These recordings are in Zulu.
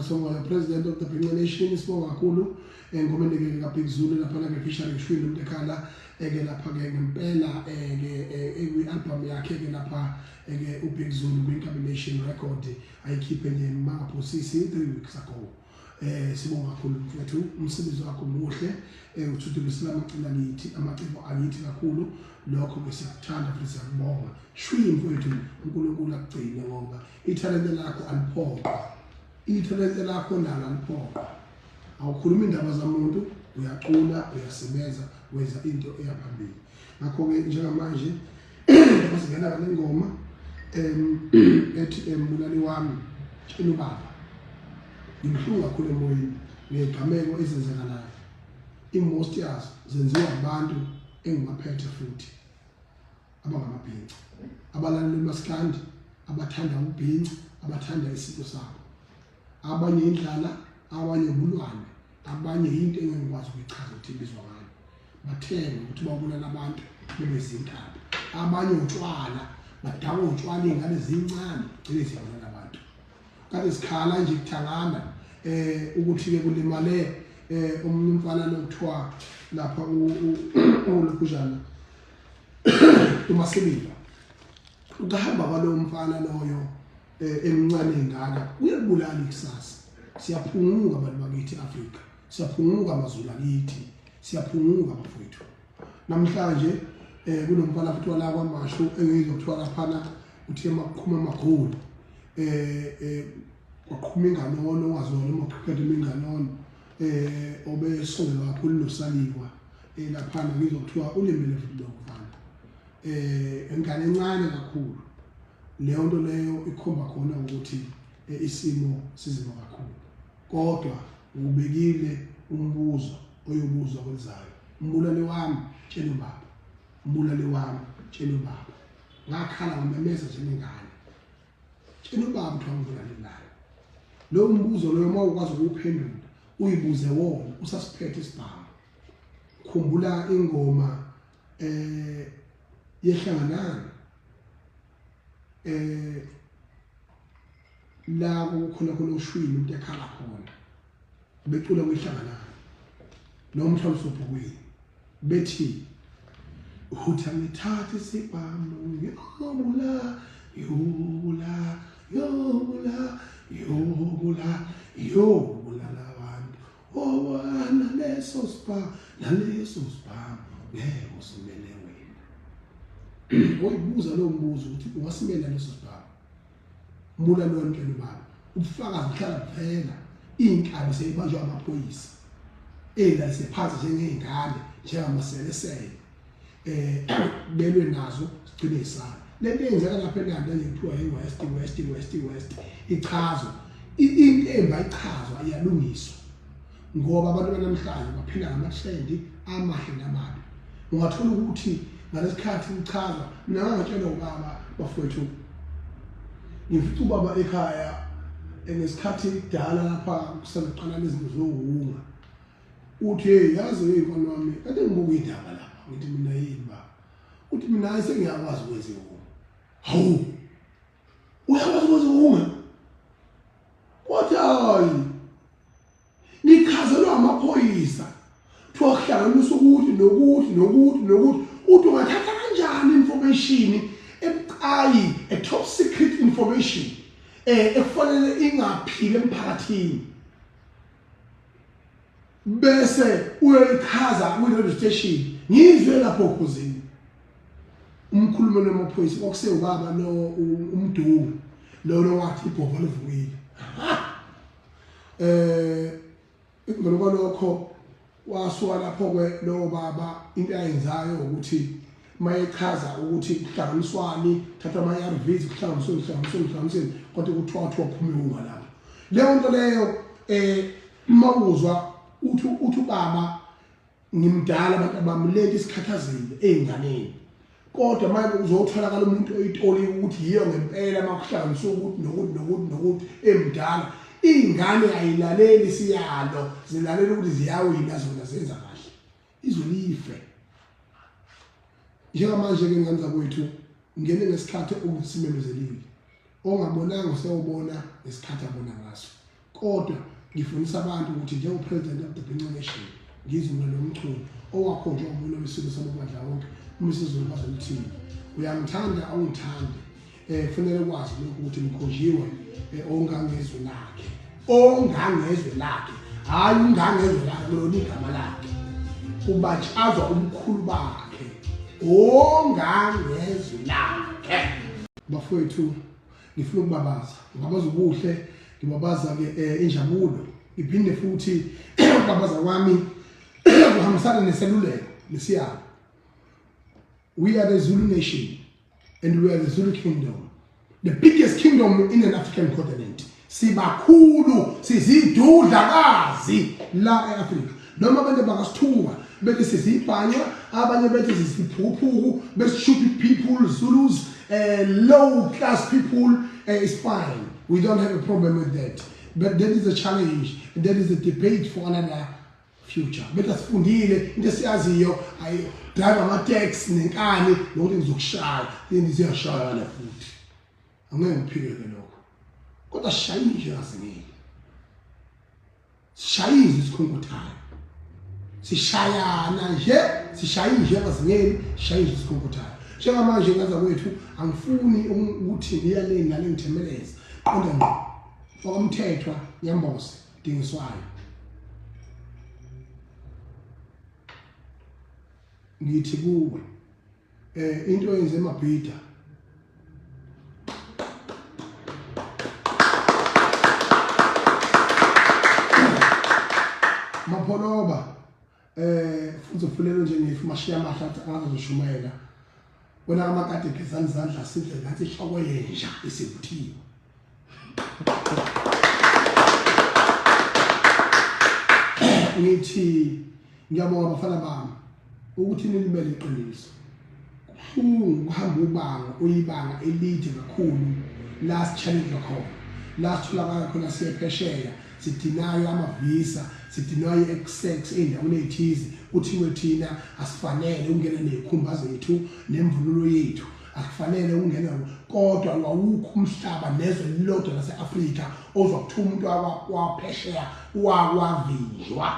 somoya, president of the Bhinca Nation. Sibonga kakhulu engomeni ke kaBig Zulu lapha ke featuring Shwini Mntekhala eke lapha ke ngempela ke kwi-album yakhe ke lapha ke uBig Zulu kwi-Inkabi Nation record ayikhiphe nje mangaphosisi 3 weeks ago. Sibonga kakhulu mfethu, umsebenzi wakho muhle, uthuthukisela amaciko akithi, amaciko akithi kakhulu. Lokho ke siyakuthanda futhi siyakubonga. Shwi mfethu, uNkulunkulu akugcine ngoba ithalente lakho aliphoqwa, ithalente lakho nalo aliphoqwa. Awukhuluma indaba zamuntu, uyacula, uyasebenza, wenza into eyaphambili. Ngakho-ke njengamanje singena ngale ngoma ethi "Mbulali Wami Tshela Ubaba". Ngibuhlungu kakhulu emoyeni ngey'gameko ezenzakalayo, i-most yazo zenziwa abantu engibaphethe futhi abangamabhinca, abalalela umaskandi, abathanda ukubhinca, abathanda isinto sabo. Abanye indlala, abanye ubulwane, abanye into engingikwazi ukuyichaza ukuthi ibizwa ngani, bathenge ukuthi babulala abantu bebe zinkabi. Abanye utshwala, badakwa utshwala, iy'ngane zincane gcine ziyabulala abantu. Kade sikhala nje kuthangana ukuthi-ke kulimale omunye umfana lokuthiwa lapha ulokhujana uMasibila. Ukuhamba kwalowo mfana loyo emncane ngaka kuyabulala ikusasa. Siyaphunguka abantu bakithi Afrika, siyaphunguka amazulu akithi, siyaphunguka bafowethu. Namhlanje kunomfana futhi wala kwaMashu engizwa kuthiwa laphana uthe makuqhuma amagoli kwaqhuma inganono, ongaziwa noma cricket inganono, obesondela kakhulu noSaliwa laphana. Ngizwa kuthiwa ulimele futhi lo mfana, ingane encane kakhulu. Leyo nto leyo ikhomba khona ukuthi isimo sizima kakhulu, kodwa ubekile umbuzo oyobuzwa kwelizayo: "Mbulali wami, tshela ubaba. Mbulali wami, tshela ubaba." Ngakhala, ngamemeza njengengane, "Tshela ubaba ukuthi wangibulalelayo." Lowo mbuzo loyo, uma ukwazi ukuwuphendula, uyibuze wona usasiphethe isibhamu. Khumbula ingoma yehlanganani la kukhona khona ushwini, umuntu ekhala khona, becula kwihlanganani noma mhlawumbe sobhukwini, bethi uthi angithathe isibhamu ngiyobula, ngiyobula, ngiyobula, ngiyobula, ngiyobulala abantu owana leso sibhamu, naleso sibhamu ngeke usimele wena. Oyibuza lowo mbuzo ukuthi ungasimela leso sibhamu? Mbulali wami, tshela ubaba. Ubufakazi buhlala buvela. Iy'nkabi seyibanjwa amaphoyisa ey'lalise phansi njengey'ngane, njengamaselesele, belwe nazo sigcine isala. Lento eyenzeka lapha eNanda nje kuthiwa i-West, West, West, West, ichazwa into emba ichazwa iyalungiswa, ngoba abantu banamhlanje baphila ngama-trend amahle namabi. Ungathola ukuthi ngalesikhathi kuchazwa, mina ngangatshelwa ubaba bafowethu, ngifica ubaba ekhaya ngesikhathi kudala lapha kusaqala izinto zowunga, uthi, "Hey, yazi, hey mfana wami, kade ngibuka indaba lapha." Ngithi mina, "Yini baba?" Uthi, "Mina hayi, sengiyakwazi ukwenza iwunga." Hawu, uyakwazi ukwenza iwunga? Wathi, "Hayi, ngichazelwa amaphoyisa, kuthiwa kuhlanganisa ukuthi nokuthi nokuthi nokuthi." Uthi, "Ungathatha kanjani information ebucayi, a top secret information ekufanele ingaphili emphakathini, bese uyoyichaza kwi-radio station?" Ngizwe lapho okhuzini umkhulumeli wamaphoyisa kwakusewubaba lo uMdungu lo wathi ibhova livukile. Emveni kwalokho wasuka lapho-ke lowo baba. Into ayenzayo ukuthi mayechaza ukuthi kuhlanganiswani, thatha ama-ARVs, kuhlanganisweni, kuhlanganisweni, kuhlanganisweni, kodwa kuthiwa kuphume unga lapho. Leyo nto leyo mawuzwa uthi ubaba, "Ngimdala abantu abami, lento isikhathazile ey'nganeni." Kodwa manje uzotholakala umuntu oyitolika ukuthi yiyo ngempela uma kuhlanganiswe ukuthi nokuthi nokuthi nokuthi, emdala. Iy'ngane ayilaleli siyalo, zilalela ukuthi ziyawina zona, zenza kahle, izwe life. Njengamanje-ke ngane zakwethu, ngene ngesikhathi okusimemezelile, ongabonanga usewubona ngesikhathi abona ngaso. Kodwa ngifundisa abantu ukuthi njengo-president of the Bhinca Nation ngizwe lo mculo owakhonjwa umuntu wesilo samabandla wonke uMisuzulu kaZwelithini. Uyangithanda awungithandi, kufanele ukwazi lokhu ukuthi ngikhonjiwe ongangezwe lakhe, ongangezwe lakhe, hhayi ungangezwe lakhe, lona igama lakhe kubatshazwa ubukhulu bakhe, ongangezwe lakhe. Bafowethu, ngifuna ukubabaza, ngibabaza ubuhle, ngibabaza-ke injabulo, ngiphinde futhi ukubabaza kwami kuhambisana neseluleko nesiyalo. We are the Zulu nation and we are the Zulu kingdom, the biggest kingdom in an African continent. Sibakhulu, sizidudlakazi la e-Afrika. Noma abantu bangasithuka bethi sizibhanqa, abanye bethi siziphukuphuku, be-stupid people, Zulus, low class people, is fine. We don't have a problem with that. But that is a challenge, and that is a debate for another future. Bethi asifundile into esiyaziyo, ayi drive ama-taxi nenkani nokuthi ngizokushaya, ziyashayana futhi. Angeke ngiphike-ke lokho. Kodwa sishaye nje azingile. Sishaye izwi esikhonkothayo. Sishayana nje, sishaye nje abazingeli, sishaye nje esikhonkothayo. Njengamanje ngaza kwethu angifuni ukuthi ngiyale nale ngithemeleze. Qonda ngqo. Okomthethwa Nyambose Dingiswayo. Ngithi kuwe into eyenze eMabhida Mapholoba futhi ufulelo nje ngifu mashiya amahlathi angazoshumayela wena amakade gezani izandla sidle ngathi ihloko yenja isivuthiwe. Ngithi ngiyabonga abafana bami ukuthi nilimele iqiniso. Kubuhlungu ukuhamba ubanga uyibanga elide kakhulu la si-challenge khona, la sitholakala khona siye phesheya, sidinayo ama-visa, sidinayo i-access ey'ndaweni ey'thize, kuthiwe thina asifanele ukungena ney'khumba zethu nemvunulo yethu, akufanele ukungena. Kodwa wawukho umhlaba nezwe lilodwa lase-Afrika ozwa kuthiwa umuntu waphesheya wakwavinjwa,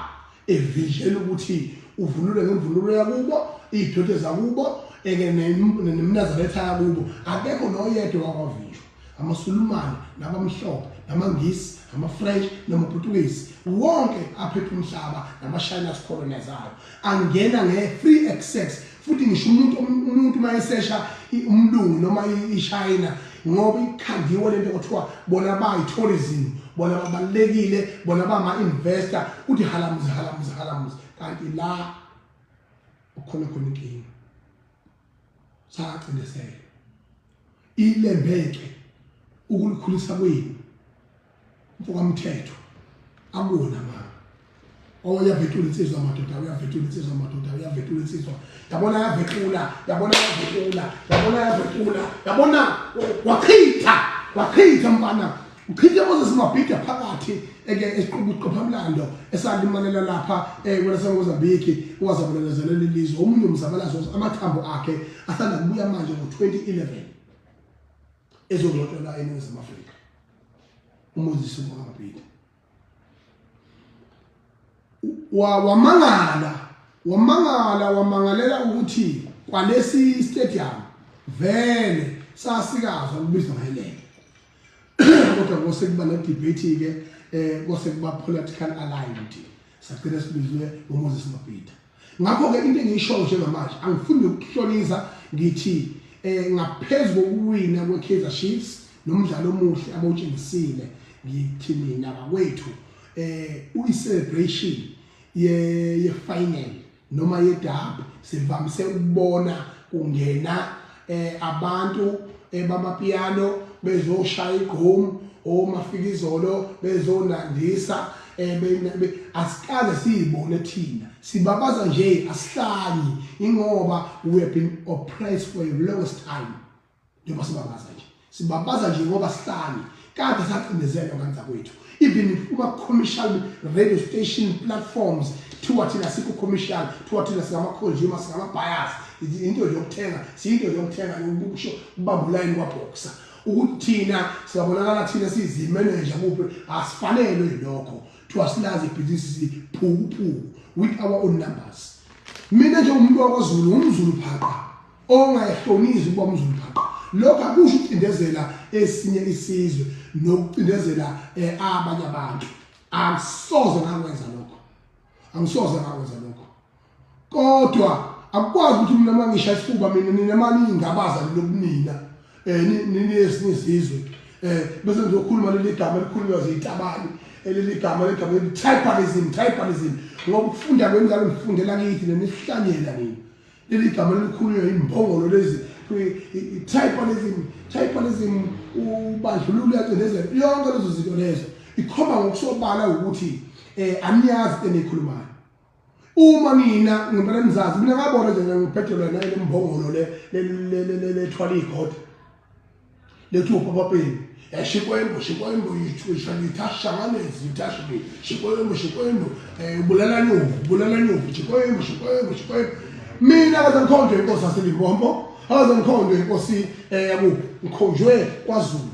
evinjelwa ukuthi uvunule ngemvunulo yakubo, iy'dodo zakubo, eke nemnazaretha yakubo. Akekho noyedwa wakwavinjwa. AmaSulumane nabamhlophe namaNgisi amaFrench namaPutukezi wonke aphethe umhlaba namaShayina asicolonizayo angena nge-free access. Futhi ngisho umuntu uma esesha umlungu noma iShayina, ngoba ikhandiwe lento kuthiwa bona bayi-tourism, bona babalulekile, bona bama-investor, kuthi halamuzi halamuzi halamuzi, kanti la ukhona khona inkinga. Sacindezelwa ilembeke ukulikhulisa kwenu mfokamthetho akuwona mama. Oyavetula insizwa madoda, uyavetula insizwa madoda, uyavetula insizwa. Yabona yavetula, yabona yavetula, yabona yavetula, yabona wachitha, wachitha mfana. Uchithe Moses Mabhida phakathi eke esiqophamlando esalimalela lapha kwelaseMozambique, owazabalazelela ilizwe. Omunye umzabalazo amathambo akhe asanda kubuya manje ngo-2011 ezongcwatshwa la eNingizimu Afrika. uMoses Mabhida wamangala, wamangala, wamangalela ukuthi kwalesi stadium vele sasikazwa ukubizwa ngelele. Kodwa kose kuba ne-debate ke, kose kuba political aligned, sagcina sibizwe ngoMoses Mabhida. Ngakho ke into engiyishoyo njengamanje, angifuni ukuhloniza, ngithi ngaphezulu kokuwina kwe-Kaizer Chiefs nomdlalo omuhle abawutshengisile, ngithi mina bakwethu uyi-celebration ye-final noma ye-derby sivamise ukubona kungena abantu bamapiano bezoshaya igqomu, omafikizolo bezonandisa, asikaze siyibone thina sibabaza nje, asihlanyi, ingoba we have been oppressed for a longest time. Njengoba sibabaza nje, sibabaza nje ngoba sihlanyi, kade sacindezelwa nganza kwethu. Even kuma commercial radio station platforms thiwa thina sikho commercial, thiwa thina singama consumer, singama buyers, into yokuthenga, siyinto yokuthenga, ukusho kubamba ulayini kwaBoxer. Ukuthi thina siyabonakala thina siyizimeneja kuphi, asifanelwe yilokho. Kuthiwa silazi ibhizinisi siphukuphuku with our own numbers. Mina njengomuntu wakwaZulu, ngumZulu phaqa ongayihlonizi ukuba umZulu phaqa. Lokho akusho ukucindezela esinye isizwe nokucindezela abanye abantu. Angisoze ngakwenza lokho, angisoze ngakwenza lokho. Kodwa akukwazi ukuthi mina uma ngisha isifuba mina nina mani ingabaza lobunina ninesinye isizwe bese ngizokhuluma leli gama elikhulunywa ziyitabani, leli gama legama tribalism, tribalism, ngoba ukufunda kwemidlalo ngifundela kithi nenihlanyela nina leli gama elikhulunywa imbongolo lezi tribalism, tribalism, ubandlululo, uyacindezela yonke lezo zinto lezo. Ikhomba ngokusobala ukuthi aniyazi enikhulumayo. Uma nina ngempela nizazi, mina ngabona nje ngibhedelwa naye lembongolo le lethwala igodi lethu upapapeni Xikwembu, Xikwembu yithashanganezi yithashimi Xikwembu, Xikwembu ubulala nyuku, ubulala nyuku, Xikwembu, Xikwembu, Xikwembu. Mina akaze ngikhonjwe inkosi yaseLimpopo, akaze ngikhonjwe inkosi yakuphi, ngikhonjwe kwaZulu.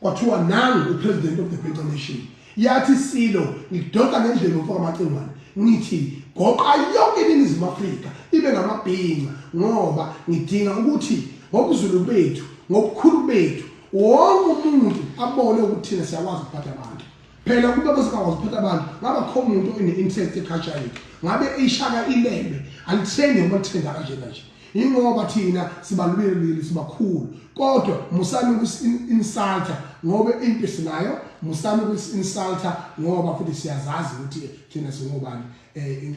Kwathiwa nangu upresident of the Bhinca Nation. Yathi silo ngidonsa ngendlela umfo kaMacingwane, ngithi goqa yonke iNingizimu Afrika ibe ngamabhinca, ngoba ngidinga ukuthi ngobuZulu bethu, ngobukhulu bethu, wonke umuntu abone ukuthi thina siyakwazi ukuphatha abantu. Phela kube besingakwazi ukuphatha abantu, ngabe akho umuntu one-interest eculture yethu, ngabe ishaka ilembe alithengi ngoba lithenda kanjena nje. Yingoba thina sibalulekile, sibakhulu, kodwa musani ukusi-insulta ngoba impi sinayo, musani ukusi-insulta ngoba futhi siyazazi ukuthi thina singobani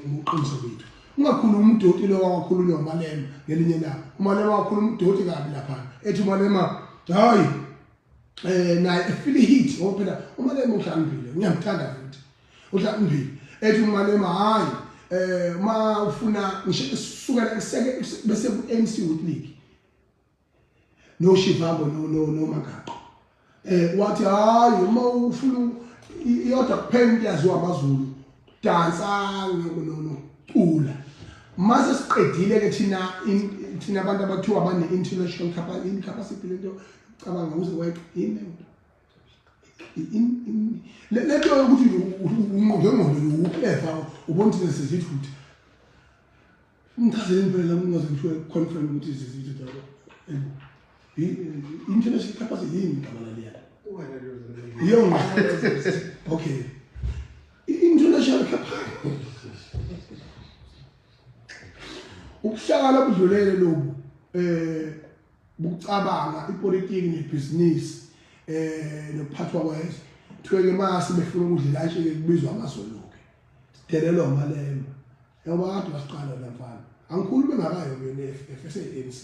ngoqiniso bethu. Ungakhulumi udoti lo wakhulunywa uMalema ngelinye ilanga. UMalema wakhuluma udoti kabi lapha, ethi uMalema hayi naye efeel hit, ngoba phela uMalema uhlakaniphile, ngiyamthanda futhi uhlakaniphile. Ethi uMalema hayi uma ufuna ngisho sukela eseke bese ku ANC Youth League no Shivambu no no Magaqa, wathi hayi uma ufuna iyodwa kuphela into yaziwa amaZulu, dansa no cula. Mase siqedile ke thina thina abantu abathiwa bane intellectual capacity, lento cabanga uze wayiqine lento yokuthi ngengqondo uclever, ubona ukuthi sesithutha. Ngichazele impela ungaze ngisho confirm ukuthi sesithutha. International capacity yini igama laliya? Iyo, okay, international capacity, ukuhlakala budlulele lobu bucabanga ipolitiki nebhizinisi nokuphathwa kwezwe. Kuthiwe ke mase befuna ukudla ilantshi ke kubizwa amaZulu ke, sidelelwa uMalema. Yabo kade wasiqala la mfana, angikhulumi engakayo ke ne-FF ese-ANC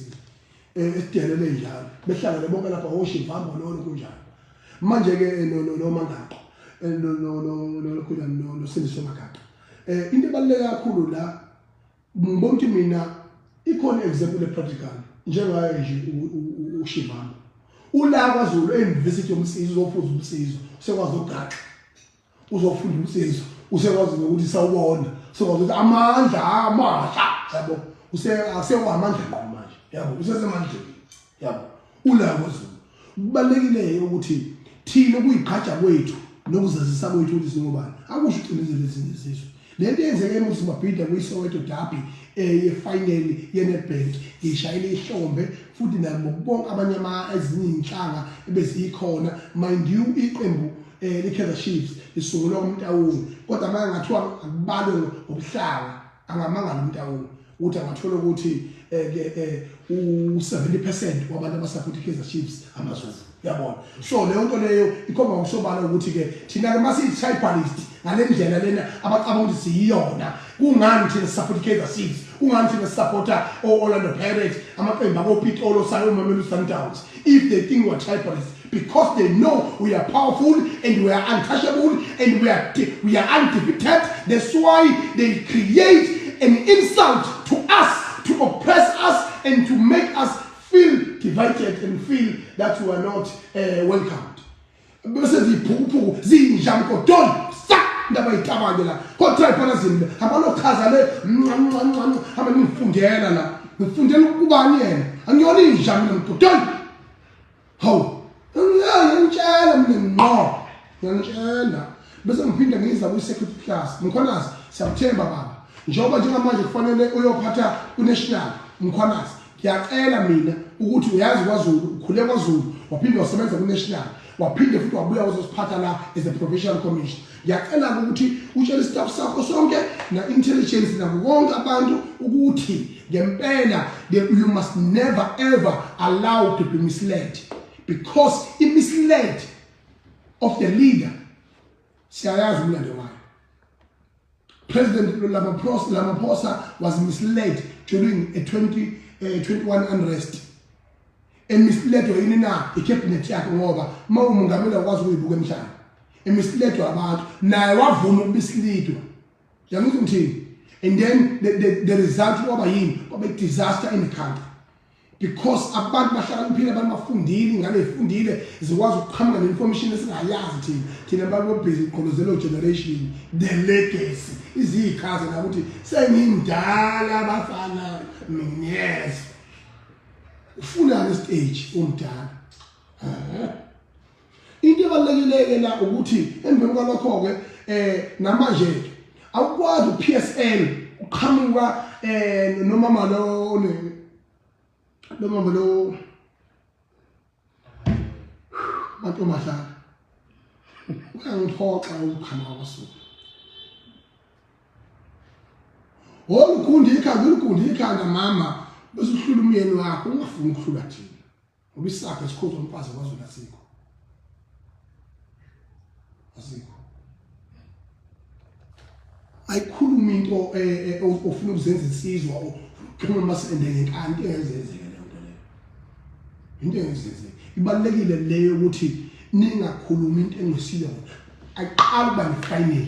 esidelele njalo, behlangene bonke lapha oShivambu lolo kunjalo. Manje ke no no Mangaqa no no no no no Sindiso Magaqa, into ebaluleke kakhulu la ngibona ukuthi mina ikhona example epractical njengayo nje uShivambu ula kwaZulu e-university yomsizo, uzofunda umsizo, usekwazi ukugaxa, uzofunda umsizo, usekwazi nokuthi sawubona, usekwazi ukuthi amandla amasha, yabo, asekwamandla ngqo manje, yabo, usesemandleni, yabo, ula kwaZulu. Kubalulekile ukuthi thina ukuyigqaja kwethu nokuzazisa kwethu ukuthi singobani akusho ucinezele ezinye izizwe. Lento eyenzeke eMoses Mabhida kwiSoweto Derby ye-final ye-Nedbank ngishayele ihlombe futhi nabo bonke abanye ezinye iy'nhlanga ebezikhona. Mind you, iqembu le-Kaizer Chiefs lisungulwa uMtaung, kodwa uma ngathiwa akubalwe ngobuhlanga angamangala uMtaung ukuthi angathola ukuthi u-70% wabantu abasapota i-Kaizer Chiefs amaZulu, uyabona. So leyo nto leyo ikhomba ngokusobala ukuthi-ke thina-ke masiyi-tribalist ngale ndlela lena abacabanga ukuthi siyiyona, kungani thina sisapota i-Kaizer Chiefs, kungani thina sisapota o-Orlando Pirates, amaqembu akopitolo sayo Mamelodi Sundowns, if they think we are tribalist? Because they know we are powerful and we are untouchable and we are undefeated. That's why they create an insult to us, to oppress us and to make us feel divided and feel that we are not welcomed. Bese ziphukuphuku zinjamkodoni sa ndaba yitabane la ko-tribalism abalochaza le ncancancan hamba ningifundela la, ngifundela ukubani yena, angiyona inja mina mgodoni. Hawu. Ngiyangitshela mina ngqo, ngiyangitshela bese ngiphinde ngiza kwi-security class. Mkhwanazi, siyakuthemba baba, njengoba njengamanje kufanele uyophatha ku-national. Mkhwanazi, ngiyacela mina ukuthi uyazi kwaZulu, ukhule kwaZulu, waphinde wasebenza ku-national, waphinde futhi wabuya wazosiphatha la as a provincial commissioner. Ngiyacela ukuthi utshele istaff sakho sonke na-intelligence nabo bonke abantu ukuthi ngempela you must never ever allow to be misled, because i-misled of the leader siyayazi umlando wayo. President Ramaphosa was misled during a 2021 unrest. Emisledwa yini na? Icabinet yakhe, ngoba uma umongameli akwazi ukuyibuka emhlanje, emisledwa abantu, naye wavuma ukubislidwa. Yangizwa ngithini? And then the result kwaba yini? Kwaba disaster in the country, because abantu bahlakaniphile, abantu bafundile, ingane ezifundile zikwazi ukuqhamuka ne-information esingayazi thina. Thina babobhizi igqolozelo generation, the legacy iziyikhaza nakuthi sengimdala bafana minyezi ufunani stage umdala. Into ebalulekile-ke la ukuthi emveni kwalokho-ke namanje awukwazi u-PSL uqhamuka nomama lo lo mama lo mantombazana uyangiphoxa ukuqhamuka kwasuku olukhunda ikhanda, olukhunda ikhanda mama, bese uhlula umyeni wakho, ungafuni ukuhlula thina, ngoba isakhe esikhulu umfazi kwaZulu asikho, asikho. Ayikhuluma into ofuna ukuzenza insizwa, ukhuluma masende ngenkani, into engenzeke leyo nto leyo, into engenzeke. Ibalulekile leyo ukuthi ningakhulumi into engesiyona. Aqala ukuba ne-final,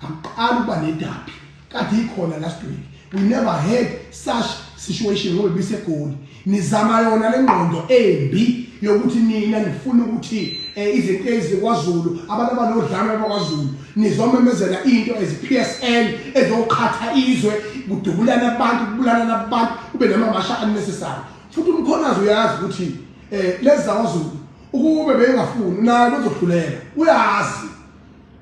aqala ukuba nedabi kade ikhona last week. We never had such situation ngoba ibiseGoli. Nizama yona le ngqondo embi yokuthi nina nifuna ukuthi izinto ezikwaZulu, abantu abanodlame bakwaZulu, nizomemezela into as PSL ezoqhatha izwe, kudubulana abantu, kubulana abantu, kube namamasha unnecessary. Futhi uMkhonazi uyazi ukuthi lezi zakwaZulu ukube bengafuni naye bazohluleka, uyazi,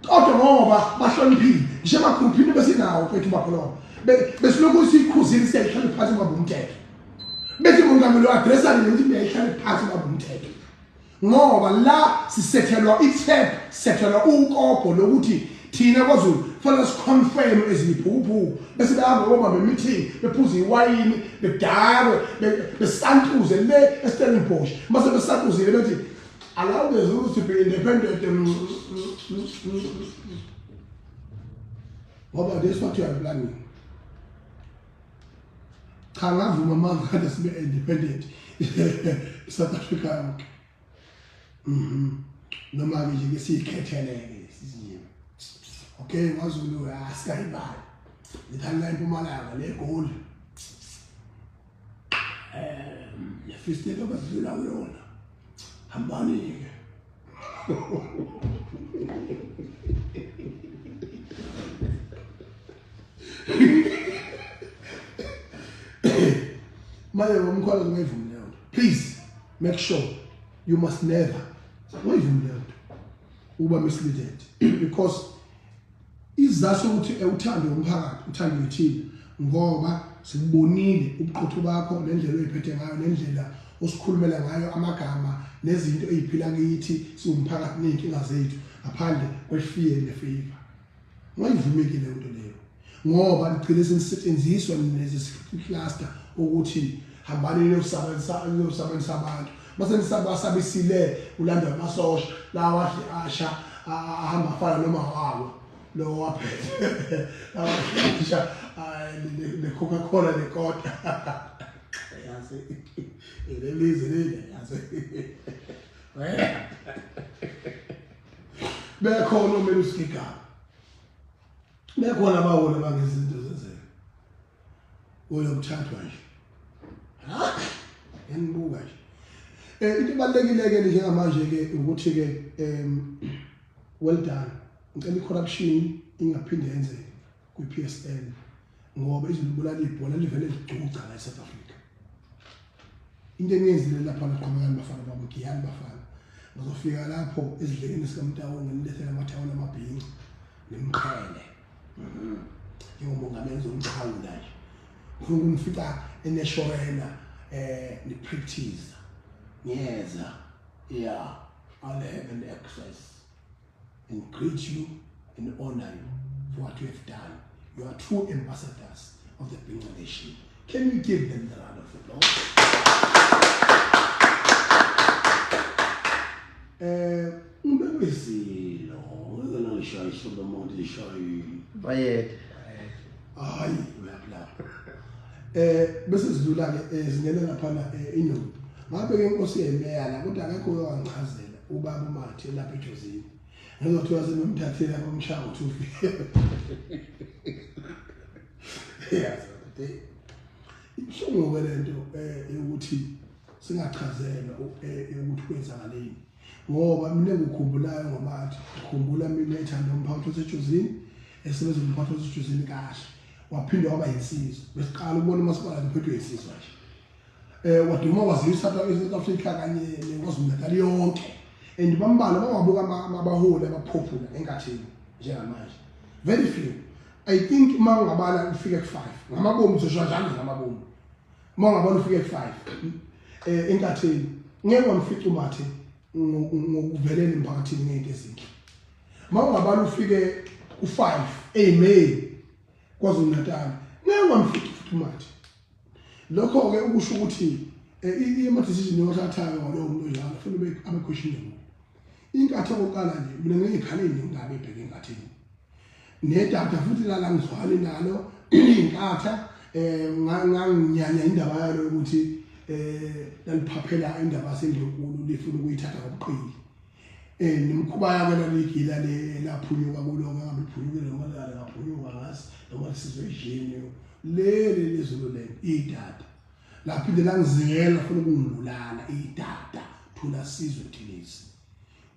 kodwa ngoba bahloniphile ngisho emagruphini besinawo mfethu bakhona besilokhu siyikhuzile, siyayihlala phansi ngoba umthetho bethi mongameli u-addressa nini ukuthi niyayihlala phansi ngoba umthetho, ngoba la sisethelwa i-trap, sisethelwa ukobho lokuthi thina kwaZulu fanele siconfirm eziyiphukuphuku, bese behamba bobamba meeting, bephuza iwayini, bedakwe, besantuze le eStellenbosch, mase besantuzile bethi allow the Zulus to be independent, ngoba that's what you are planning. Cha, ngavuma manje kade sibe independent South Africa yonke, noma ke nje ke siyikhetheleke sizinye. Okay, kwaZulu asikayibali, ngithanda impumalanga neGoli, le Free State abadlula kuyona, hambani ke. Manje ngomkhwalo ungayivumi leyo nto. Please make sure you must never ungayivumi leyo nto ukuba misleaded, because isizathu sokuthi uthando umphakathi uthando yithina, ngoba sikubonile ubuqotho bakho nendlela oyiphethe ngayo nendlela osikhulumela ngayo amagama nezinto eziphila kithi siwumphakathi nezinkinga zethu ngaphandle kwefear nefavor. Ungayivumeki leyo nto leyo, ngoba ligcine senisetshenziswa lezi cluster ukuthi hambani niyosabelisa abantu, mase nisabasabisile ulandwa amasosha lawa asha ahamba afana noma wawo lo waphethe lawa asha ne-Coca-Cola nekota, yazi lelizwe leli, yazi bekhona omelusi Gigaba, bekhona abaholi abangezinto zenzeka uyokuthathwa nje. Ha, yanibuka nje. Into ebalulekile ke njengamanje ke ukuthi ke well done, ngicela i-corruption ingaphinde yenzeke kwi-PSL, ngoba izolibulala ibhola livele licuca la eSouth Africa. Into eniyenzile lapha, naqhubekani bafana bami, giyani bafana. Ngizofika lapho esidlekeni sikaMtawu ngilethele amathawula amabhinci nemqhele. Njengomongameli uzomxhawula nje. Ngifuna ukumfica eneshorena ni practice. Ngiyeza. Yeah, I'll have an access and greet you and honor you for what you have done. You are true ambassadors of the Bhinca Nation. Can we give them the round of applause? Umbekwisilo, ngeke ngishaya isonto umuntu lishaye. Bayede. Hayi, uyaphila. Bese sidlula ke singena lapha iNombo. Ngabe ke inkosi yemeya la kodwa akekho owangichazela ubaba uMathe lapha eJozini. Ngizothiwa sebemthathela bamshaya ngo 2. Yes, ibuhlungu ke lento yokuthi singachazelwa ukuthi kwenzakaleni. Ngoba mina engikukhumbulayo ngoMathe, ngikhumbula mina ethanda umphathi waseJozini, esebenza umphathi waseJozini kahle. Waphinde waba yinsizwa. Besiqala ukubona umasipala uphethwe yinsizwa nje. Waduma wazisa eSouth Africa kanye neKwaZulu-Natal yonke. And bambalwa bangabuka abaholi abaphophula enkathini njengamanje. Very few. I think uma ungabala ufike ku5. Ngamabomu uzosho njalo ngamabomu. Uma ungabala ufike ku5 enkathini ngeke wamfica uMathe ngokuvelela emphakathini ngento ezinhle. Uma ungabala ufike ku5 eMay KwaZulu-Natal ngeke wamfica futhi uMathe. Lokho ke ukusho ukuthi ima decision yothathayo ngalowo muntu onjalo kufanele abe questionable. Inkathi okokuqala nje mina ngiyikhala indaba ebheke enkathini. Nedata futhi lala ngizwani nalo inkatha nganginyanya indaba yalo ukuthi laliphaphela indaba yaseNdlunkulu lifuna ukuyithatha ngobuqili. Nemikhuba yake laligila le laphunyuka kulo ngabe iphunyukile noma lale ngaphunyuka ngazi noma lisizwe ijini leli lezulu le idada laphinde langizingela funa ukungibulala idada thula sizwe Buthelezi.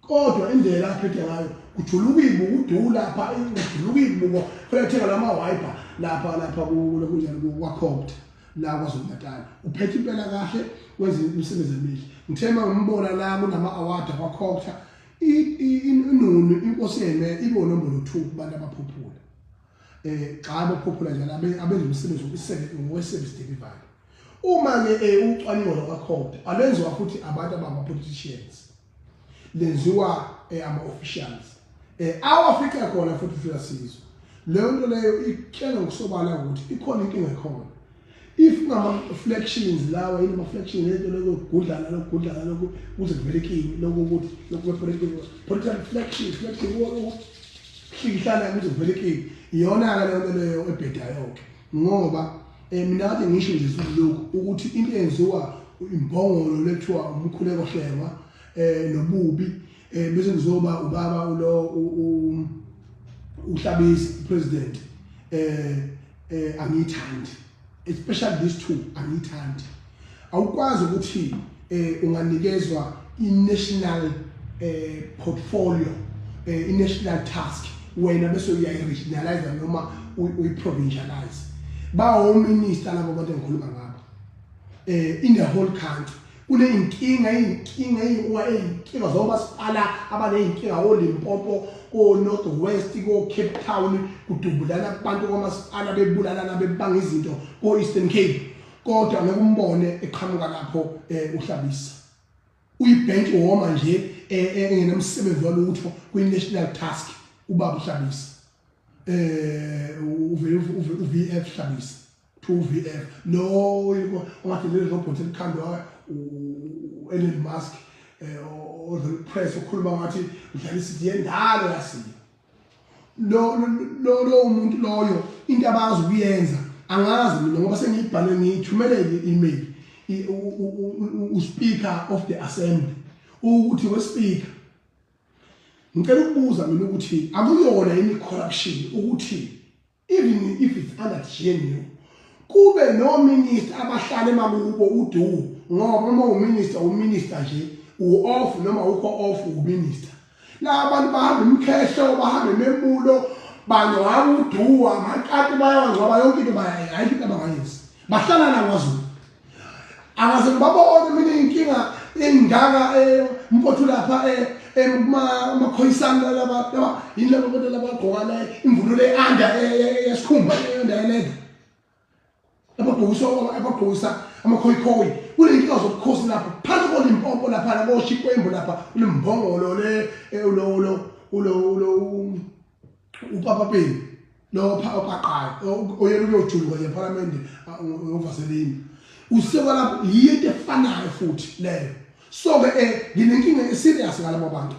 Kodwa indlela aphethe ngayo kujuluka ibuko udula lapha kujuluka ibuko kufanele thenga lama wiper lapha lapha kunjani kwaCopt la KwaZulu-Natal. Uphethe impela kahle wenza imisebenzi emihle. Ngithe mangimbona la kunama award akwaCopt inunu inkosi yeme ibo nombolo 2 kubantu abaphophula. Xa abaphophula njalo abenza umsebenzi ngowe-service delivery. Uma ke ucwaningo lwakwaCopt alwenziwa futhi abantu abama politicians. Lenziwa ama-officials. Awafika khona futhi ufika sizwe. Leyo nto leyo ikutshela ngokusobala ukuthi ikhona inkinga ekhona. If kunama reflections lawa yini ama reflections lento lokugudlana lokugudlana lokhu kuze kuvele kimi lokhu ukuthi lokhu political reflection reflection ukuhlikihlana kuze kuvele kimi iyona ke leyo nto leyo ebhedayo ke ngoba mina kade ngisho nje lokhu ukuthi into eyenziwa imbongolo lethiwa umkhuleko hlengwa nobubi bese ngizoba ubaba ulo uHlabisa president angiyithandi, especially these two angiyithandi. Awukwazi ukuthi unganikezwa i-national portfolio, i-national task wena bese uyayi-regionalize noma uyi-provincialize. Bawo minister labo bantu engikhuluma ngabo in the whole country kuneyinkinga inkinga inkinga zomasipala abaneyinkinga oLimpopo, ko-North West, ko-Cape Town kudubulana abantu kwamasipala bebulalana bebanga izinto ko-Eastern Cape, kodwa ngeke umbone eqhamuka lapho uHlabisa uyi-bench warmer nje engenamsebenzi walutho kwi-national task. Ubaba uHlabisa uvele u-VF Hlabisa 2VF lo ungathi leli robot elikhandwa u-Elon Musk o press ukhuluma ngathi udlala isithi yendalo yasiyo. Lo lo lo umuntu loyo into abazi ukuyenza angazi mina ngoba sengiyibhale ngiyithumele i-email u-speaker of the assembly ukuthi we speaker ngicela ukubuza mina ukuthi akuyona yini corruption ukuthi even if it's under GNU kube no minister abahlala emakubo udu ngoba uma uminister uminister nje u-off noma ukho off uminister la abantu bahamba imkhehlo bahamba imemulo bangcwaba uduwa amakati bayawangcwaba yonke into bayayi ayikho into abangayenzi bahlala la KwaZulu. Akaze ngibabone mina inkinga engaka mfowethu lapha eh, eh kumakhoyisana laba laba yini laba bantu labagqoka le imvunulo e-anda yesikhumba e-anda yeleda abagqokisa abagqokisa amakhoyikhoyi kuney'nkinga zobukhosi lapho phansi koLimpopo lapha lakoshikwembu lapha ulimbongolo le eh, ulo ulo ulo ulo upapapeni lo opaqayo oyena uyojuluka nje ephalamende ngovaselini useka lapho yinto efanayo futhi leyo so ke eh nginenkinga eserious ngalabo bantu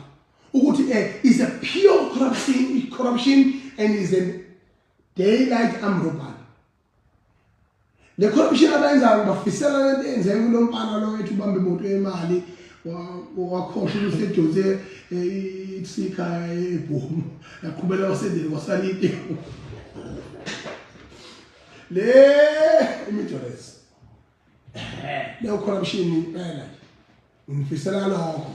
ukuthi eh is a pure corruption corruption and is a daylight armed robbery. Le corruption abayenzayo bafisela lento eyenzeke kulo mfana lo ethi ubambe imoto yemali wakhohlwa ukuthi edonse eh, isika ebhomu yaqhubela wasendele kwasala iteku le imijolezi leyo corruption impela nje ngifisela lokho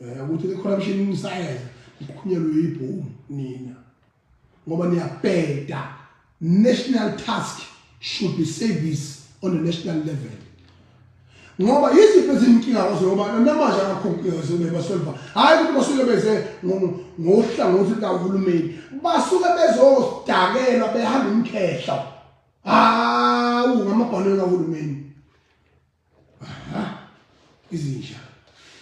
nje um ukuthi le corruption nisayeza niqhunyelwe yibhomu nina ngoba niyabheda national task should be service on the national level ngoba yiziphi ezinkinga kwazo ngoba namanje akakho inkinga basolva hhayi ukuthi basuke beze ngohlangothi likahulumeni basuke bezosidakelwa behamba imkhehlo hawu ngamabhanoyi kahulumeni izinja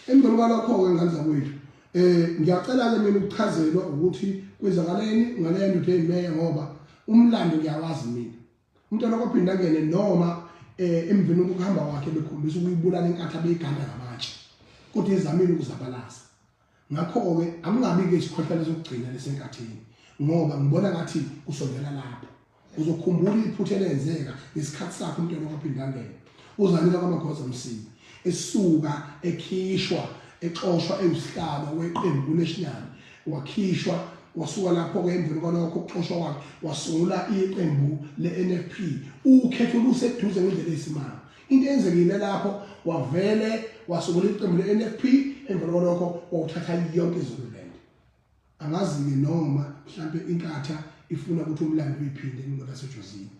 emveni kwalokho-ke ngane zakwethu um ngiyacela-ke mina ukuchazelwa ukuthi kwenzakaleni ngaleyo ndoda eyimeya ngoba umlando ngiyawazi mina umntwana kwaphinda angene noma um emveni kokuhamba kwakhe bekhombisa ukuyibulala inkatha beyiganda ngamatshe kodwa izamile ukuzabalaza ngakho-ke akungabi-ke isikhohlwane sokugcina lesenkathini ngoba ngibona ngathi kusondela lapho Uzokhumbula iphutha elenzeka ngesikhathi sakhe umntwana wakwaPhindangene uZanele kwaMaghoza Msibi esuka ekhishwa exoshwa ewusihlalo weqembu kuNational wakhishwa wasuka lapho-ke emveni kwalokho ukuxoshwa kwakhe wasungula iqembu le-NFP ukhetho luseduze ngendlela eyisimanga into eyenzekile lapho wavele wasungula iqembu le-NFP emveni kwalokho wawuthatha yonke iZululand Angazi-ke noma mhlampe inkatha ifuna ukuthi umlando uyiphinde ngolwasejozini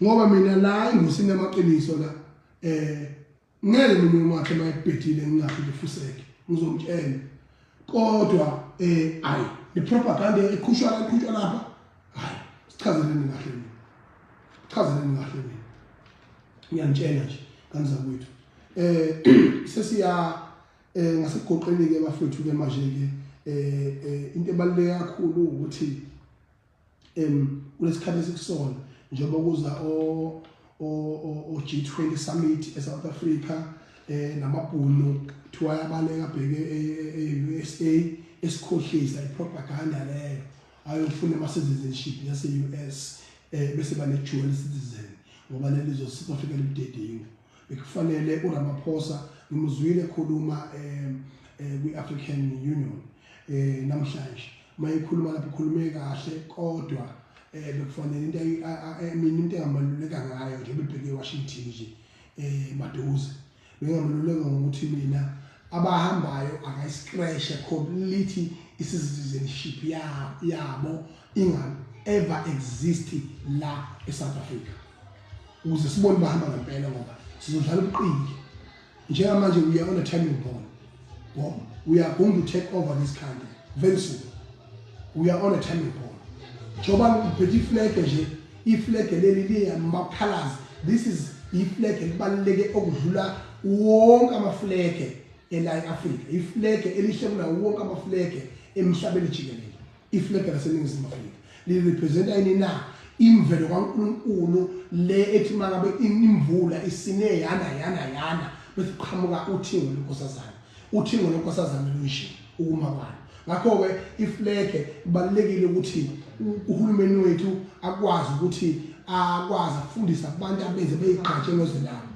ngoba mina la ingosini yamaqiniso la eh ngeke mina umakhe mayebhedile ngingafi ngifuseke ngizomtshela kodwa eh ayi le propaganda eqhushwa la eqhutshwa lapha hayi sichazeleni kahle mina chazeleni kahle mina ngiyantshela nje kanzakwethu eh sesiya Eh ngasekugoqeni ke bafethu ke manje ke eh, eh into ebaluleke kakhulu ukuthi em kulesikhathi esikusona njengoba kuza o o G20 summit eSouth Africa eh namabhunu kuthiwa ayabaleka abheke e-USA esikhohlisa ipropaganda leyo ayofuna ama citizenship yase US eh bese bane dual citizen ngoba leli zwe South Africa libudedengu bekufanele uRamaphosa ngimuzwile ekhuluma eh, eh kwi-African Union eh namhlanje mayekhuluma lapho ukhulume kahle kodwa eh bekufanele into mina into engamaluleka ngayo nje bebheke eWashington nje eh maduze bengamaluleka ngokuthi mina abahambayo akayiscratch completely i-citizenship yabo inga ever exist la eSouth Africa ukuze sibone bahamba ngempela ngoba sizodlala ubuqili njengamanje we are on a timing bomb bomb we are going to take over this country very soon we are on a timing bomb njengoba ngiphethe iflag nje iflag leli liyama-colors this is iflag elibaluleke okudlula wonke amaflege ela e-Afrika iflege elihle kunawo wonke amaflege emhlabeni jikelele iflege laseNingizimu Afrika lirepresenta ini na imvelo kaNkulunkulu le ethi mangabe imvula isine yana yana yana bese qhamuka uthingo lwenkosazana uthingo lwenkosazana lunje ukuma kwalo ngakho-ke iflege kubalulekile ukuthi uhulumeni wethu akwazi ukuthi akwazi afundise abantu abenze beyigqaje ngezwe labo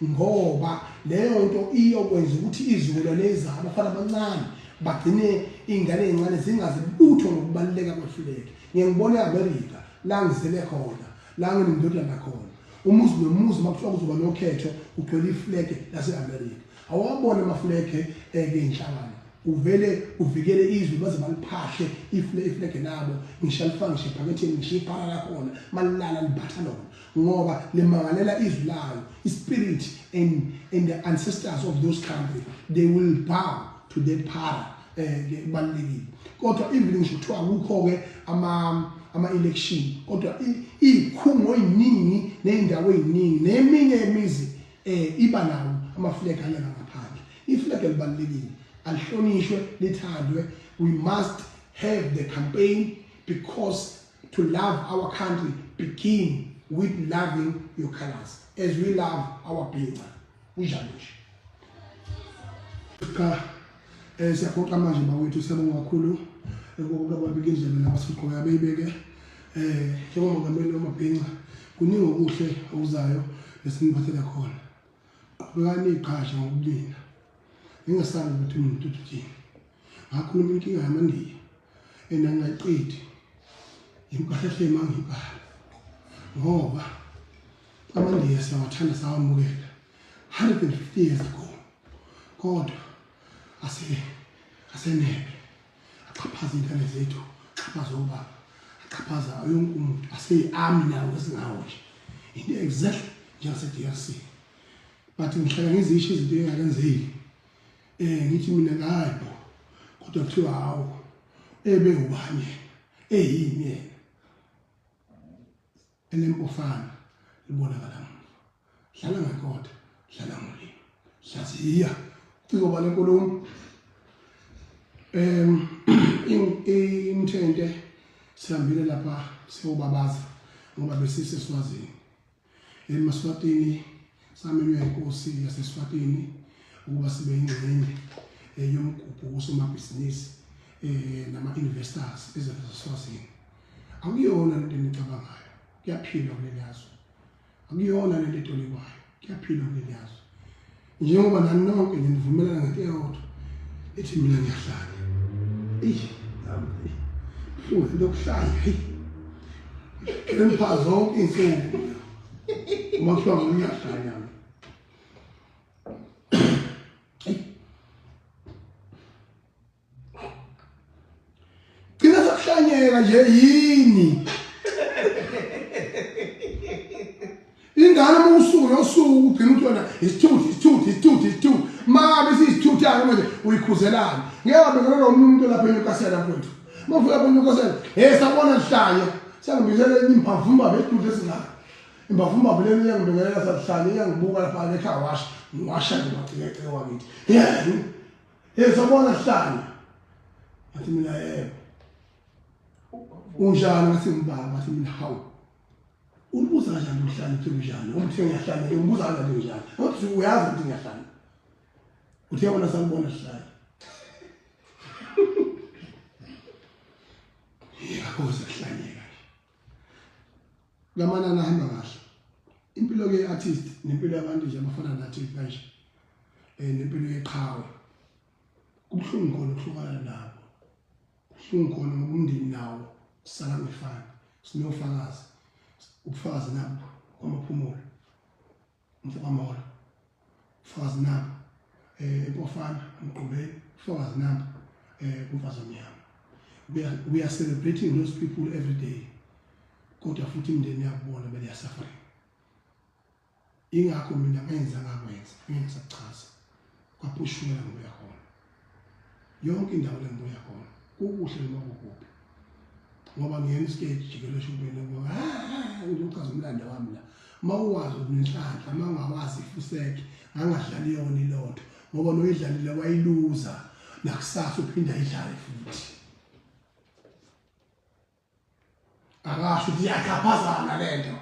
ngoba leyo nto iyokwenza ukuthi izizukulwane ezayo abafana abancane bagcine iy'ngane ey'ncane zingazi lutho ngokubaluleka kwefulegi ngiye ngibone e-amerika la ngizele khona la nginendodana khona umuzi nomuzi uma kuthiwa kuzoba nokhetho kugcwele iflege lase-amerika awabona amaflege um-ke inhlangano. Uvele uvikele izwe baze baliphahle iflege labo, ngisho alifake ngisho ephaketheni, ngisho iphara lakhona malilala libatha lona, ngoba limangalela izwi layo. Spirit and the ancestors of those country, they will bow to that para. Kubalulekile. Kodwa even ngisho kuthiwa akukho-ke ama-election, kodwa iy'khungo ey'ningi ney'ndawo ey'ningi neminye yemizi iba nawo ama-flag alenga ngaphandle. I-flag libalulekile, alihlonishwe, lithandwe. We must have the campaign, because to love our country begin with loving your colors as we love our bhinca. Kunjalo nje. Cha, siyaphoqa manje bakwethu, siyabonga kakhulu ukubabika indlela nabasiqhubeka beyibeke. Njengomongameli wamabhinca, kuningi okuhle okuzayo lesiniphathele khona. Qhubekani niyiqhashe ngokubulina, ningasabi ukuthi umuntu uthini. Ngakhuluma inkinga yamandiya and angayiqedi kahle hle mangibhala, ngoba amandiya siyawathanda, sawamukela 150 years ago, kodwa asenebe axhaphaza iy'ngane zethu, axhaphaza obaba, axhaphaza yonke umuntu, aseyi-army nawo esingawo nje, into exactly njengase-DRC. But ngihlala ngizisho izinto engakenzeki, ngithi mina hayi bo, kodwa kuthiwa hawu ebe ubani yena, eyini yena, elempofana libonakala muva. Dlala ngekota, dlala ngolimi, hlaziya ciko bale nkulumo. Imthente sihambile lapha siyobabaza ngoba besiseswazini. EmaSwatini samenywa inkosi yaseSwatini ukuba sibe ingxenye yomgubho wosomabhizinisi nama-investors ezaseswazini. Akuyona lento enicabangayo, kuyaphilwa kuleli yazwe. Akuyona lento etolikwayo, kuyaphilwa kuleli yazwe. Njengoba nani nonke ngivumelana ngento eyodwa, ithi mina ngiyahlanya. Eyi, buhlungu into yokuhlanya, heyi. Ngempha zonke iy'nsuku. Uma kuthiwa ngiyahlanya. Gcina sekuhlanyeka nje yini? Ingane uma usuku nosuku ugcina uthi wena isithuthi, isithuthi, isithuthi, isithuthi. Mangabe isisithuthi-ke manje uyikhuzelani? Ngeke wabhekelelwa omunye umuntu lapha eNewcastle mfowethu. Uma ufika lapha eNewcastle, hey sabona lihlanya. Sengibizele enye imbavumba bedudu esingaka. Imbavumba lena iyangibingelela sahlanya, iyangibuka lapha ekhaya washa. Ngiwasha nje macikecike wakithi. Yeah. Hey sabona sihlanya. Ngathi mina yebo. Unjani? Ngathi ngibaba. Ngathi mina hawu. Ulibuza kanjani uhlanya uthi unjani? Uma uthe ngiyahlanya, ngibuza kanjani unjani? Ngathi uyazi ukuthi ngiyahlanya. Uthe wena salibona sihlanya. Yebo sekuhlanyeka nje. Lamanani ahamba kahle. Impilo ke artist nempilo yabantu nje abafana nathi kanje. Nempilo yeqhawe. Kubuhlungu khona ukuhlukana nabo. Kubuhlungu khona ngoba umndeni nawo sala ngefani. Sinofakazi. Ubufakazi nabo kwamaphumulo. Mfokamolo. Ubufakazi nabo eMpofana, eMgqumeni, ubufakazi nabo kuMfazi Omnyama. We are celebrating those people every day. Kodwa futhi imindeni yakubona bele suffering. Ingakho mina ngenza ngakwenza, ngeke ngisakuchaza. Kwaphushukela ngibuya khona. Yonke indawo lengibuya khona, kukuhle noma kukubi. Ngoba ngiyena istage jikelele eshubeni ngoba ngizochaza umlando wami la. Mawuwazi unenhlanhla, mawungawazi ifuseke, ngangadlali yona ilotho ngoba noyidlalile wayiluza, nakusasa uphinda idlale futhi. Akasho ukuthi iyachaphazana lento.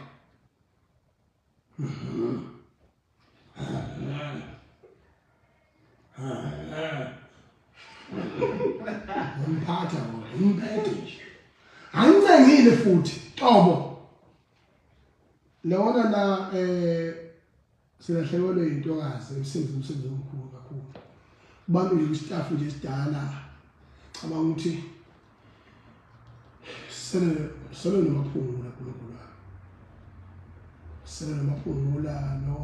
Umphatha wona, umphethe nje. Angincengile futhi, qobo. Lona la silahlekelwe intokazi emsebenzi, umsebenzi omkhulu kakhulu. Kubantu nje istaff nje esidala, cabanga ukuthi sele nomaphungula uNkulunkulu wami. Sele nomaphungula no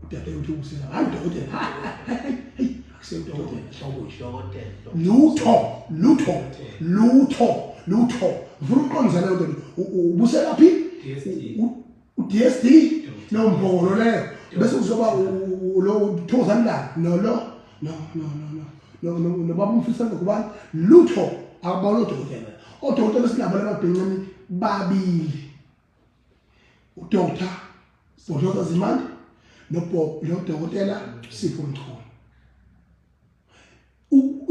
udade uthi usela, hayi dokotela, hayi. Akuseyudokotela hlobo nje. Dokotela. Lutho, lutho, lutho, lutho. Ngifuna ukuqondisa leyo nto. Ubuselaphi? DSD. U-DSD no mbholo leyo. Bese kuzoba lo Thokozani la. No lo. No no no no. No no no baba umfisa ngokubani? Lutho akubona odokotela. Odokotela esinabo lababhincane babili. UDr. Bhodloza Zimande nodokotela Sipho Mchunu.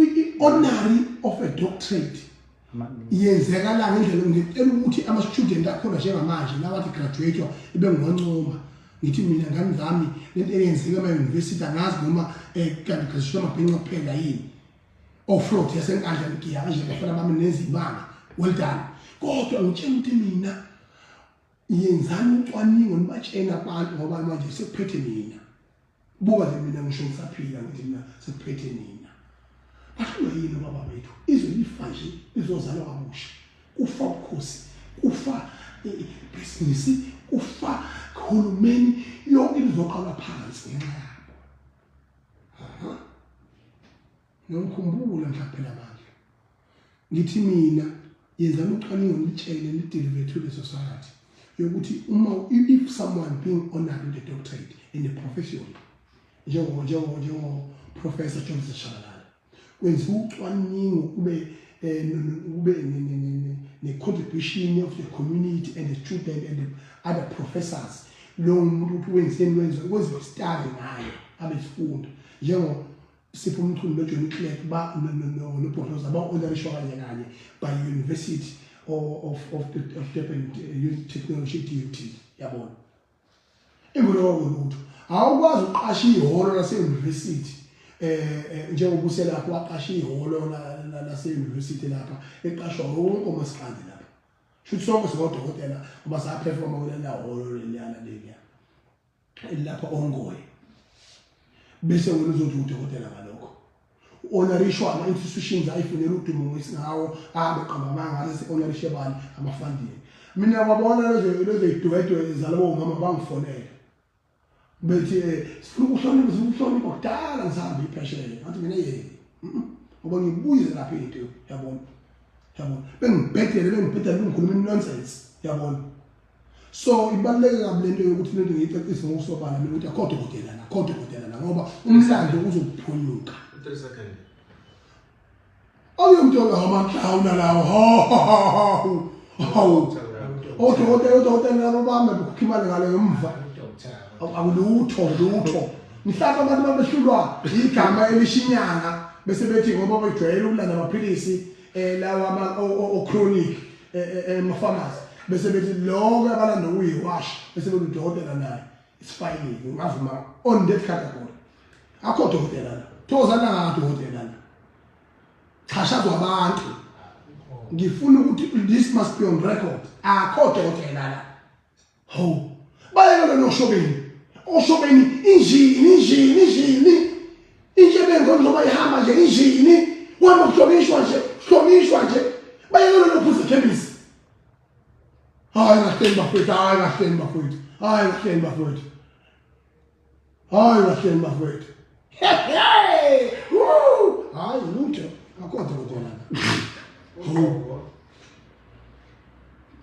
I-honorary of a doctorate yenzeka la ngendlela ngicela ukuthi ama-student akhona njengamanje lawathi graduate ibe ngiwancoma ngithi mina ngani zami lento eyenzeka ema-university angazi noma kanti graduate amabhinca kuphela yini off-road yasenkandla ngigiya kanje bafana bami nezibanga well done kodwa ngitshela ukuthi mina yenzani ucwaningo nibatshena abantu ngoba manje sekuphethe nina buka nje mina ngisho ngisaphila ngithi mina sekuphethe nina bahlulwa yini obaba bethu izwe lifa nje lizozalwa kabusha kufa ubukhosi kufa ibhizinisi kufa uhulumeni yonke izoqalwa phansi ngenxa yabo. Aha. Ngiyokhumbula mhlawumbe amandla. Ngithi mina yenzani ucwaningo nitshele ni-deliver to the society yokuthi uma if someone being honored with a doctorate in a profession njengo Professor Johnson Shabalala kwenziwa ucwaningo kube kube ne-contribution of the community and the student and the other professors lo muntu ukuthi wenzeni wenziwe kwenziwe study ngayo abesifundo njengo Sipho Mchunu noJohnny Clegg ba noBhodloza ba-honorishwa kanye kanye by University of Durban Youth Technology DUT yabona imvulo kwalutho awukwazi ukuqasha ihholo lase-university njengoba uselapho waqasha ihholo lase-university lapha eqashwa wonke umasikandi lapha shuthi sonke singodokotela ngoba saphefoma kulela hholo leliyana leliya elilapha ongoye bese wena uzothi udokotela ngalokho u-honorishwa ama-institutions ayifunela udumo ngesingawo ahambe qamba amanga alezi honorishe bani amafandini mina kwabona lezo idwedwe zalabo mama bangifonela bethi sifuna ukuhlonipha sifuna ukuhlonipha kudala ngisahambe iphesheya ngathi mina yeye ngoba ngibuyize lapha into yabona yabona bengibhedele bengibhedele bengikhuluma nonsense yabona. So ibaluleke kabi lento yokuthi lento ngiyicacise ngokusobala mina ukuthi akho dokotela la, akho dokotela la ngoba umlando uzophunyuka. 3 seconds. Awuyomthola amaklawuna lawo. Hawu. Odokotela odokotela labo bame bekhokha imali ngale ngemva. Akulutho lutho. Mhlawumbe abantu babehlulwa igama elishinyanga bese bethi ngoba bejwayele ukulanda amaphilisi lawa o chronic emafamasi bese bethi lokho abalanda ukuyiwasha bese bethi udokotela naye isifayile ungavuma on that category akho dokotela la thokozana ngadokotela la chashazwa abantu ngifuna ukuthi this must be on record akho dokotela la ho bayekela noshobeni oshobeni injini injini injini intshebengo njengoba ihamba nje injini wena kuhlonishwa nje hlonishwa nje bayekela nophuza ekhemisi hayi kahleni bafowethu hayi kahleni bafowethu hayi kahleni bafowethu hayi kahleni bafowethu hayi lutho akho dokotela la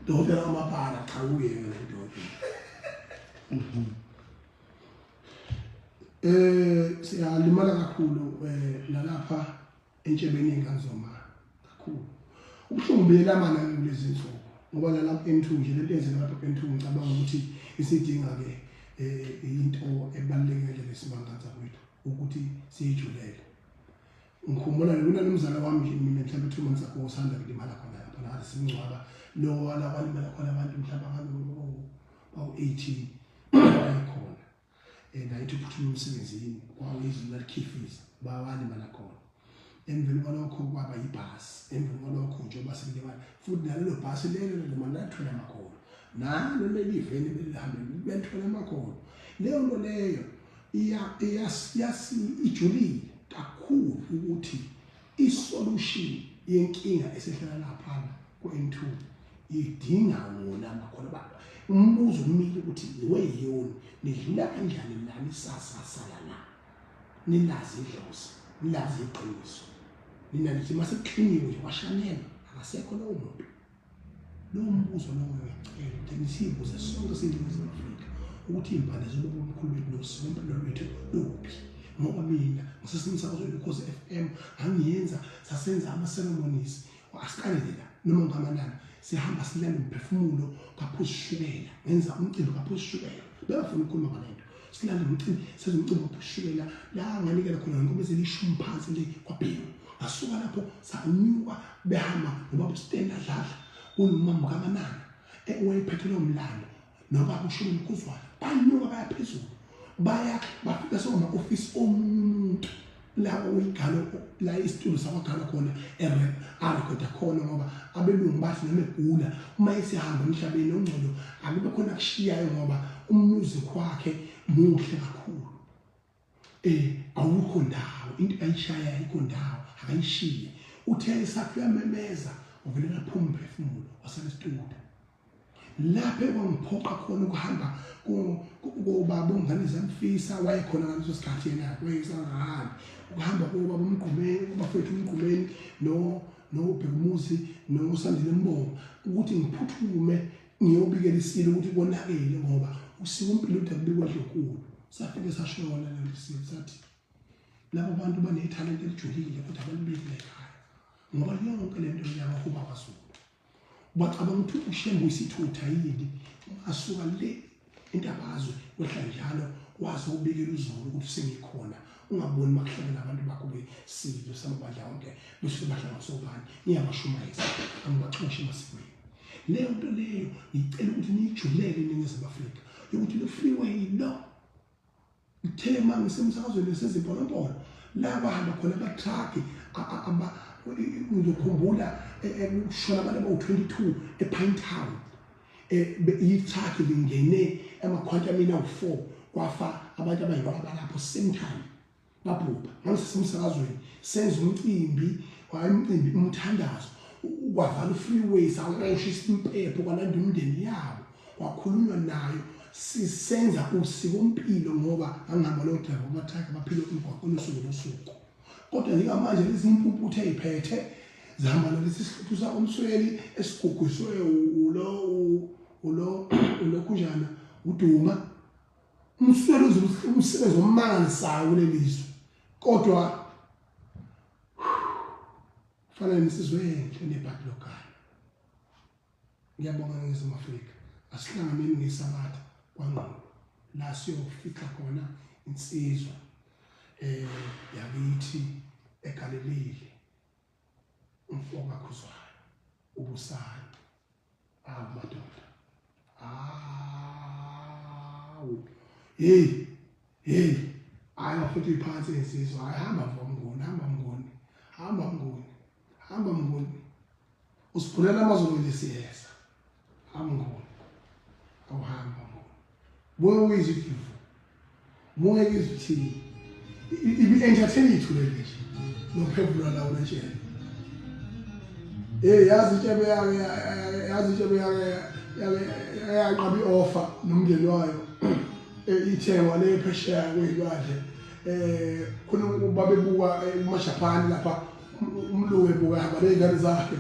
dokotela amabala cha uyena dokotela siyalimala kakhulu nalapha entshebeni yenganzoma kakhulu ubuhlungu buyelamana kulezi insuku ngoba nalapha M2 nje lento enzeka lapha M2 ngicabanga ukuthi isidinga ke into ebaluleke ngendlela esimangaza kwethu ukuthi siyijulele. Ngikhumbula kunanomzala wami mina mhlawumbe 2 months ago usanda kulimala khona lapha nathi simngcwaba lo wala kwalimala khona abantu mhlawumbe abantu bawu-18 wayekhona nayithi uphuthuma emsebenzini kwawizulu lalikhifiza bawalimala khona emveni kwalokho kwaba yibhasi emveni kwalokho njengoba sekulimala futhi nalelo bhasi lelo limala lathwele amakhono nalo leli veni belihambe belithwele amakhono leyo nto leyo ijulile kakhulu ukuthi isolution yenkinga esehlala laphana ku-N2 idinga wona amakhono. Umbuzo umile ukuthi weyoni nidlula kanjani nani sasasala la nilazi idlozi. Nilazi iqiniso. Nina nithi mase kukliniwe nje kwashanelwa akasekho lowo muntu. Lowo mbuzo lowo ngiyacela ukuthi nisibuze sonke siyiNingizimu Afrika ukuthi iy'mpande zobaba omkhulu bethu nosikompilo lwethu luphi. Ngoba mina ngisesemsakazweni Ukhozi FM ngangiyenza sasenza ama-ceremonies asiqale nje la noma ngamanani sihamba silanda umphefumulo kaphuzishukela ngenza umcimbi kaphuzishukela bengafuni ukukhuluma ngale nto silanda umcimbi senza umcimbi kaphuzishukela la nganikela khona ngenkomo ezilishumi phansi le kwabhengu ngasuka lapho sanyuka behamba nobaba uStanley Dladla unomama kaManana owayephethe lowo mlando nobaba uShumi Mkhuzwana banyuka baya phezulu baya bafika sokuma-ofisi omunye umuntu la uyigalo la isitulo sakwagalo khona arekhoda khona ngoba abelungu bathi noma egula uma esehamba emhlabeni ongcono akube khona akushiyayo ngoba umusic wakhe muhle kakhulu. Awukho ndawo into ayishaya ayikho ndawo akayishiye uthe esakhe uyamemeza uvele laphuma umphefumulo wasala isitulo lapho ekwangiphoqa khona ukuhamba kobaba ongane zamfisa wayekhona ngaleso sikhathi yena wayesangahambi ukuhamba kobaba uMgqumeni kubafethu uMgqumeni noBhekumuzi noSandile Mbongo ukuthi ngiphuthume ngiyobikela isilo ukuthi konakele ngoba usikompilo ude kubikwa endlunkulu. Safike sashona lelo silo sathi labo bantu banethalente elijulile kodwa abalibikile ekhaya ngoba yonke le nto yabahuba kwaZulu bacabanga ukuthi uShembe uyisithutha yini asuka le intabazwe wehla njalo waze ubikela uZulu ukuthi sengikhona ungaboni makuhlangana abantu bakho besilo samabandla wonke bese bahlanganiswa ubani niyabashumayeza angibaxoshi emasikweni. Leyo nto leyo ngicela ukuthi niyijulele eNingizimu Afrika yokuthi lo freeway lo ngithe uma ngisemsakazweni sezimponompolo la bahamba khona abatruck ngizokhumbula kushona abantu abawu-22 ePine Town i-truck lingene emakhwantamini awu-4 kwafa abantu abayinqwaba balapho same time babhubha. Ngangisesemsakazweni senza umcimbi wayemcimbi umthandazo kwavala u-freeway sawosha isimpepho kwalanda imindeni yabo kwakhulunywa nayo sisenza usikompilo ngoba angihamba lo driver amatruck baphile umgwaqo usuku nosuku. Kodwa njengamanje lezi impumputhe ey'phethe zihamba nalesi sihluthu sakomsweli esigugiswe ulo ulokhunjana uDuma umsweli umsebenzi omangalisayo kuleli zwe kodwa kufanele nisizwe enhle nebhadi logana. Ngiyabonga Ningizimu Afrika asihlanganeni ngesabatha kwaNgqulu la siyofica khona insizwa yakithi egalelile umfo kaKhuzwayo ubusayo. Awu madoda, awu hey hey, hayi bafethu iphansi insizwa, hayi hamba mfo Mnguni, hamba Mnguni, hamba Mnguni, hamba Mnguni, usiphulela amazulu nje siyeza. Hamba Mnguni, awuhamba Mnguni, buye uyizwe ivu, buye izwe ithini ibi-entertain ithulele nje nophevula lawo lentshebe. Hey yazi intshebe yake yazi intshebe yake yaqaba i-offer nomndeni wayo ithengwa le phesheya kweyilwandle khona babebuka kumaJapani lapha umlungu ebuka hamba ney'ngane zakhe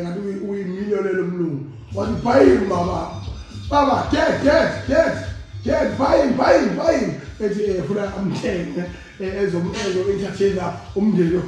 ngathi uyimillionaire lo mlungu wathi buying baba baba dad dad dad dad buying buying buying ethi funa amthenge ezo-entertainer umndeni.